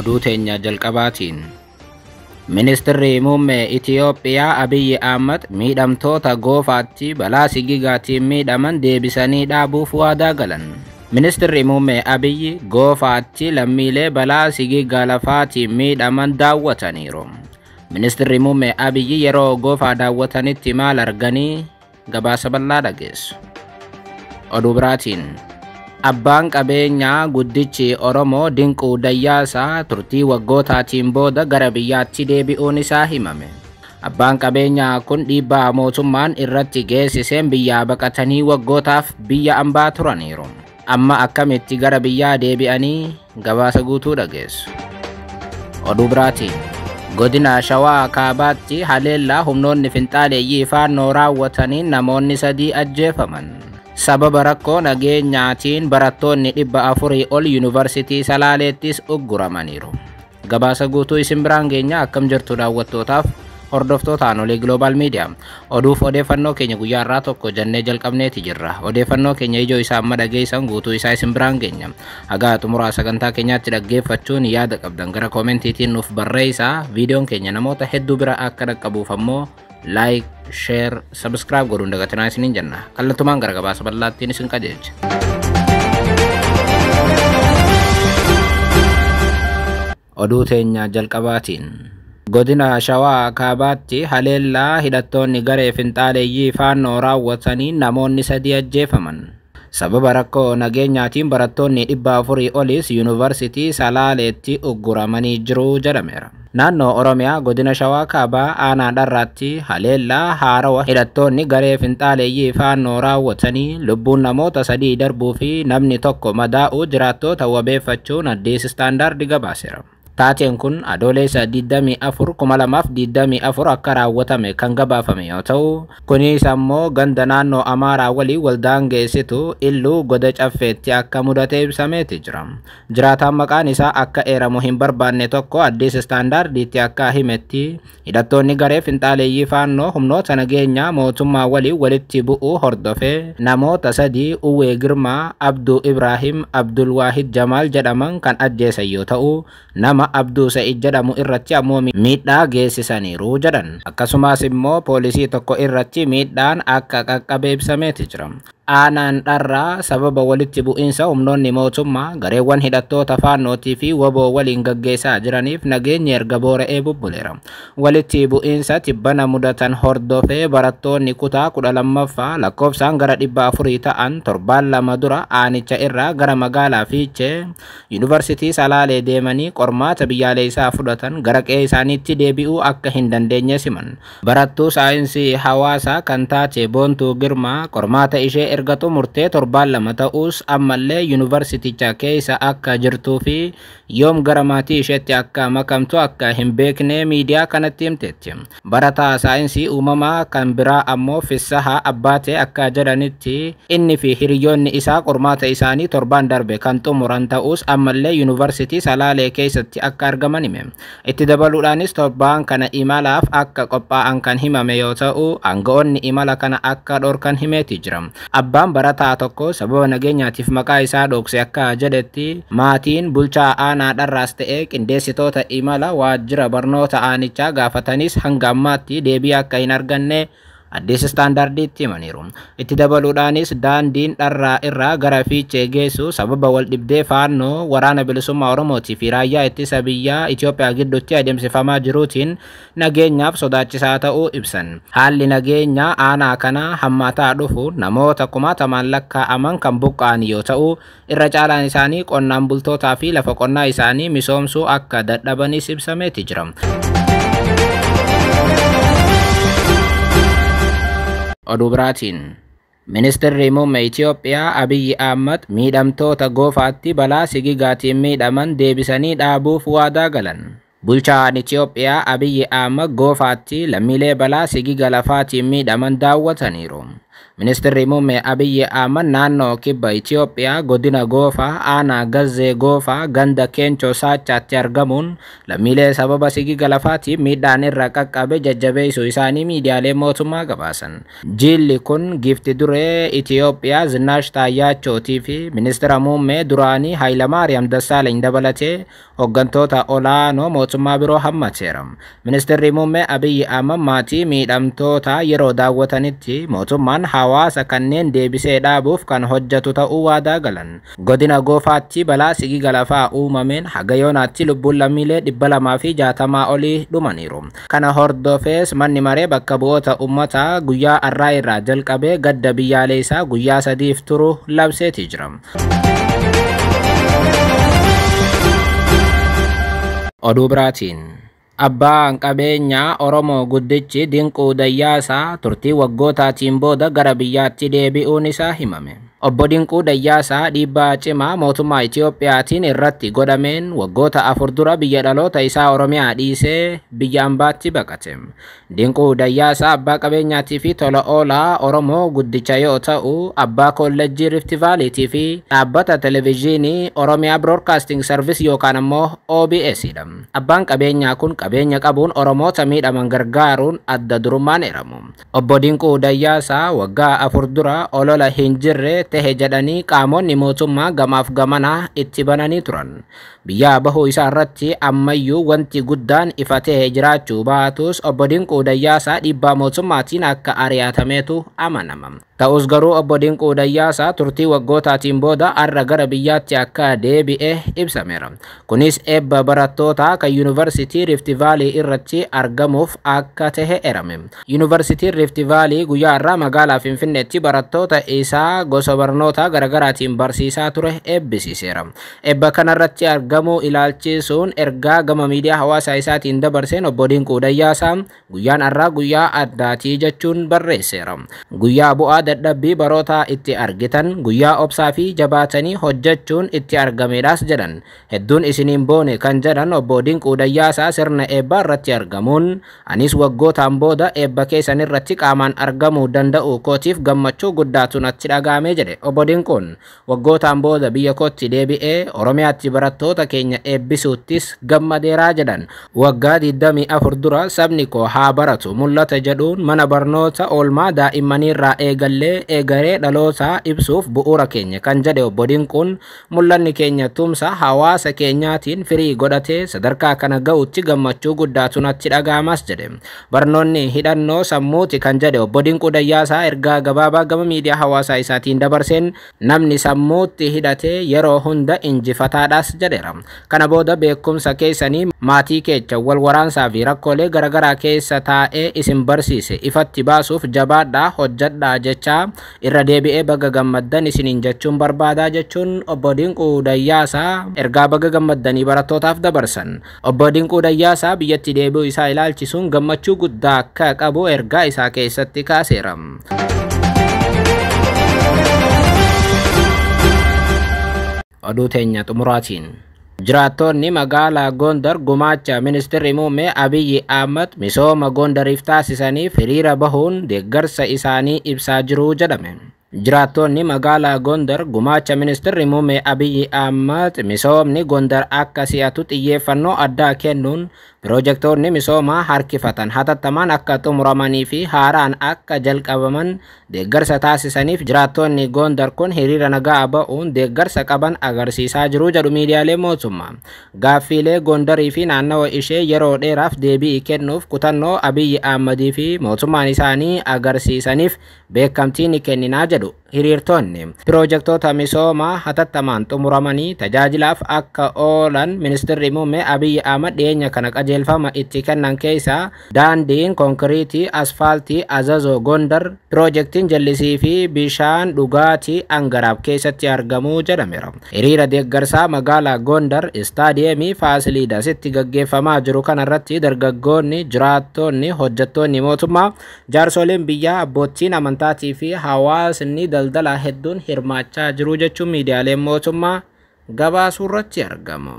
Oduu teenya jalqabaatiin. Ministeerri muummee Itiyoophiyaa Abiyyi Ahmad miidhamtoota goofaatti balaa sigigaatiin miidhaman deebisanii dhaabuuf waadaa galan. Ministeerri muummee Abiyyi goofaatti lammiilee balaa sigiga lafaatiin miidhaman daawwataniiru. Ministeerri muummee Abiyyi yeroo goofaa daawwatanitti maal arganii gabaasa bal'aa dhageessu. Oduu biraatiin. Abbaan qabeenyaa guddichi Oromoo Dinquu Dayyaasaa turtii waggootaatiin booda gara biyyaatti deebi'uun isaa himame. Abbaan qabeenyaa kun dhiibbaa mootummaan irratti geessiseen biyyaa baqatanii waggootaaf biyya ambaa turaniiru. Amma akkamitti gara biyyaa deebi'anii gabaasa guutuu dhageessu. Oduu biraatiin. Godina Shawaa Kaabaatti haleellaa humnoonni finxaaleeyyii faannoo raawwataniin namoonni 3 ajjeefaman. Sababa rakkoo nageenyaatiin barattoonni 400 ol yuunivarsiitii Salaaleettis ugguramaniiru. Gabaasa guutuu isin biraan geenya. Akkam jirtu daawwattootaaf hordoftoota Aanolee Global Media. Oduuf odeeffannoo keenya guyyaa irraa tokko jennee jalqabneeti jirra. Odeeffannoo keenya ijoo isaa amma dhageessan guutuu isaa isin biraan geenya. Hagaa xumuraa sagantaa keenyaatti dhaggeeffachuun yaada qabdan gara koomentiitiin nuuf barreessaa. Viidiyoon keenya namoota hedduu bira akka dhaqqabuuf ammoo like, share, subscribe godhuun dagatinaa isiniin jenna. Kallattumaan gara gabaasa bal'aattiin isin qajeelcha. Oduu teenya jalqabaatiin. Godina Shawaa Kaabaatti haleellaa hidhattoonni garee finxaaleeyyii faannoo raawwatanii namoonni 3 ajjeefaman. Sababa rakkoo nageenyaatiin barattoonni 400 olis yuunivarsiitii Salaaleetti ugguramanii jiru jedhameera. Naannoo Oromiyaa godina Shawaa Kaabaa aanaa Dharraatti haleellaa haarawa hidhattoonni garee finxaaleeyyii faannoo raawwatanii lubbuun namoota 3 darbuu fi namni tokko madaa'uu jiraattoota wabeeffachuun Addis Istaandaardi gabaaseera. Taateen kun adoolessa 24 2024 akka raawwatame kan gabaafame yoo ta'u, kunis ammoo ganda naannoo Amaaraa walii waldaan geessitu Illuu goda caffeetti akka mudate ibsameeti jira. Jiraataan maqaan isaa akka eeramu hin barbaanne tokko Addis Istaandaardiitti akka himetti hidhattoonni garee finxaaleeyyii faannoo humnoota nageenyaa mootummaa walii walitti bu'uu hordofee namoota 3 Uwwee Girmaa, Abduu Ibrahim, Abdul Waahid Jamaal jedhaman kan ajjeesan yoo ta'u, nama Abduu Sa'id jedhamu irratti ammoo miidhaa geessisaniiru jedhan. Akkasumas immoo poolisii tokko irratti miidhaan akka qaqqabe ibsameeti jira. Aanaan Dharraa sababa walitti bu'iinsa humnoonni mootummaa gareewwan hidhattoota faannootii fi woboo waliin gaggeessaa jiraniif nageenyi erga boora'ee bubbuleera. Walitti bu'iinsa tibbana mudatan hordofee barattoonni kutaa 12ffaa lakkoofsaan gara 400 ta'an torbaan 2 dura aanicha irraa gara magaalaa Fiichee yuunivarsiitii Salaalee deemanii qormaata biyyaalessaa fudhatan gara qe'ee isaaniitti deebi'uu akka hin dandeenye siman. Barattuu saayinsii hawaasaa kan taate Boontuu Girmaa qormaata ishee erga xumurtee torbaan 2 ta'us ammallee yuunivarsiiticha keessa akka jirtuu fi yoom gara maatii isheetti akka makamtu akka hin beekne miidiyaa kanatti himteetti. Barataa saayinsii uumamaa kan biraa ammoo Fissahaa Abbaatee akka jedhanitti inni fi hiriyoonni isaa qormaata isaanii torbaan darbe kan xumuran ta'us ammallee yuunivarsiitii Salaalee keessatti akka argaman hime. Itti dabaluudhaanis torbaan kana imalaaf akka qophaa'an kan himame yoo ta'u aanga'oonni imala kana akka dhorkan himeeti jira. Abbaan barataa tokko sababa nageenyaatiif maqaa isaa dhokse akka jedhetti maatiin bulchaa aanaa Dharraas ta'ee qindeessitoota imala waajjira barnoota aanichaa gaafatanis hanga ammaatti deebii akka hin arganne Addis Istaandaardiitti himaniiru. Itti dabaluudhaanis daandiin Dharraa irraa gara Fiichee geessu sababa wal dhibdee faannoo waraana bilisummaa Oromootii fi raayyaa ittisa biyyaa Itoophiyaa gidduutti adeemsifamaa jiruutiin nageenyaaf sodaachisaa ta'uu ibsan. Haalli nageenyaa aanaa kana hammaataa dhufu namoota kumaatamaan lakkaa'aman kan buqqa'an yoo ta'u, irra caalaan isaanii qonnaan bultootaa fi lafa qonnaa isaanii misoomsuu akka dadhabanis ibsameeti jira. Oduu biraatiin. Ministeerri muummee Itiyoophiyaa Abiyyi Ahmad miidhamtoota goofaatti balaa sigigaatiin miidhaman deebisanii dhaabuuf waadaa galan. Bulchaan Itiyoophiyaa Abiyyi Ahmad goofaatti lammiilee balaa sigiga lafaatiin miidhaman daawwataniiru. Ministeerri muummee Abiyyi Ahmad naannoo kibba Itiyoophiyaa godina Goofaa aanaa Gazzee Goofaa ganda Keenchoo Saachaatti argamuun lammiilee sababa sigiga lafaatiin miidhaan irra qaqqabe jajjabeessuu isaanii miidiyaalee mootummaa gabaasan. Jilli kun giifti duree Itiyoophiyaa Zinaash Taayyachootii fi ministeera muummee duraanii Hayilamaariyaam Dassaalany dabalatee hooggantoota olaanoo mootummaa biroo hammateera. Ministeerri muummee Abiyyi Ahmad maatii miidhamtoota yeroo daawwatanitti mootummaan hawaasa kanneen deebisee dhaabuuf kan hojjetu ta'uu waadaa galan. Godina Goofaatti balaa sigiga lafaa uumameen haga yoonaatti lubbuun lammiilee 260 olii dhumaniiru. Kana hordofees manni maree bakka bu'oota uummataa guyyaa har'aa irraa jalqabee gadda biyyaalessaa guyyaa 3f turu labseetii jira. Oduu biraatiin abbaan qabeenyaa Oromoo guddichi Dinquu Dayyaasaa turtii waggootaatiin booda gara biyyaatti deebi'uun isaa himame. Obbo Dinquu Dayyaasaa dhiibbaa cimaa mootummaa Itiyoophiyaatiin irratti godhameen waggoota 4 dura biyya dhaloota isaa Oromiyaa dhiisee biyya ambaatti baqate. Dinquu Dayyaasaa abbaa qabeenyaatii fi tola oolaa Oromoo guddicha yoo ta'u, abbaa kolleejjii Rift Vaaliitii fi dhaabbata televezyiinii Oromiyaa Broadcasting Service yookaan ammoo OBS dha. Abbaan qabeenyaa kun qabeenya qabuun Oromoota miidhaman gargaaruun adda durummaan eeramu. Obbo Dinquu Dayyaasaa waggaa 4 dura olola hin jirre tahe jedhanii qaamonni mootummaa gamaaf gamanaa itti bananii turan. Biyyaa bahuu isaa irratti ammayyuu wanti guddaan ifa ta'e jiraachuu baatus Obbo Dinquu Dayyaasaa dhiibbaa mootummaatiin akka ari'atameetu amanama. Ta'us garuu Obbo Dinquu Dayyaasaa turtii waggootaatiin booda har'a gara biyyaatti akka deebi'e ibsameera. Kunis eebba barattootaa kan Yuunivarsiitii Rift Vaalii irratti argamuuf akka tahe erame. Yuunivarsiitiin Rift Vaalii guyyaa har'aa magaalaa Finfinneetti barattoota isaa gosa barnootaa garaagaraatiin barsiisaa ture eebbisiiseera. Eebba kanarratti argamuu ilaalchisuun ergaa gama miidiyaa hawaasaa isaatiin dabarseen Obbo Dinquu Dayyaasaa guyyaan har'aa guyyaa addaatii jechuun barreesseera. Guyyaa bu'aa dadhabbii barootaa itti argitan, guyyaa obsaa fi jabaatanii hojjechuun itti argamedhaas jedhan. Hedduun isiniin boone kan jedhan Obbo Dinquu Dayyaasaa sirna eebbaa irratti argamuun anis waggootaan booda eebba keessan irratti qaamaan argamuu danda'u kootiif gammachuu guddaatu natti dhaga'ame jedhe. Obbo Dinquun waggootaan booda biyya kootti deebi'ee Oromiyaatti barattoota keenya eebbisuuttis gammadeeraa jedhan. Waggaa 24 dura sabni koo haa baratu mul'ata jedhuun mana barnoota oolmaa daa'immaniirraa eegallee eegaree dhalootaa ibsuuf bu'uura keenya kan jedhe Obbo Dinquun mul'anni keenya tumsa hawaasa keenyaatiin firii godhatee sadarkaa kana ga'utti gammachuu guddaatu natti dhaga'amas jedhe. Barnoonni hidhannoo sammuuti kan jedhe Obbo Dinquu Dayyaasaa ergaa gabaabaa gama miidiyaa hawaasaa isaatiin dabarseen namni sammuutti hidhatee yeroo hunda injifataadhaas jedheera. Kana booda beekumsa keessanii maatii keecha wal waraansaa fi rakkoolee garaagaraa keessa taa'ee isin barsiise ifatti baasuuf jabaadhaa hojjedhaa jechaa irra deebi'ee baga gammaddan isiniin jechuun barbaadaa jechuun Obbo Dinquu Dayyaasaa ergaa baga gammaddanii barattootaaf dabarsan. Obbo Dinquu Dayyaasaa biyyatti deebi'uu isaa ilaalchisuun gammachuu guddaa akka qabu ergaa isaa keessatti kaaseera. Oduu teenya xumuraatiin jiraattonni magaalaa Gondar gumaacha ministeerri muummee Abiyyi Ahmad misooma Gondariif taasisaniif hiriira bahuun deeggarsa isaanii ibsaa jiru jedhame. Jiraattonni magaalaa Gondar gumaacha ministeerri muummee Abiyyi Ahmad misoomni Gondar akka si'atu xiyyeeffannoo addaa kennuun piroojektonni misoomaa harkifatan hatattamaan akka xumuramanii fi haaraan akka jalqabaman deeggarsa taasisaniif jiraattonni Gondar kun hiriira nagaa ba'uun deeggarsa qaban agarsiisaa jiru jedhu miidiyaalee mootummaa. Gaaffiilee Gondarii fi naannawa ishee yeroo dheeraaf deebii kennuuf kutannoo Abiyyi Ahmadii fi mootummaan isaanii agarsiisaniif beekamtii ni kenninaa jedhu hiriirtonni. Piroojektota misoomaa hatattamaan xumuramanii tajaajilaaf akka oolan ministeerri muummee Abiyyi Ahmad dhiyeenya kana qajeelfama itti kennan keessaa daandiin konkiriitii asfaaltii Azazoo Gondar piroojeektiin jallisii fi bishaan dhugaatii Angaraab keessatti argamuu jedhameera. Hiriira deeggarsaa magaalaa Gondar istaadiyeemii Faasiliidasitti gaggeeffamaa jiru kanarratti dargaggoonni, jiraattonni, hojjettoonni mootummaa, jaarsoliin biyyaa, abbootiin amantaatii fi hawaasni daldalaa hedduun hirmaachaa jiru jechuun miidiyaaleen mootummaa gabaasuu irratti argamu.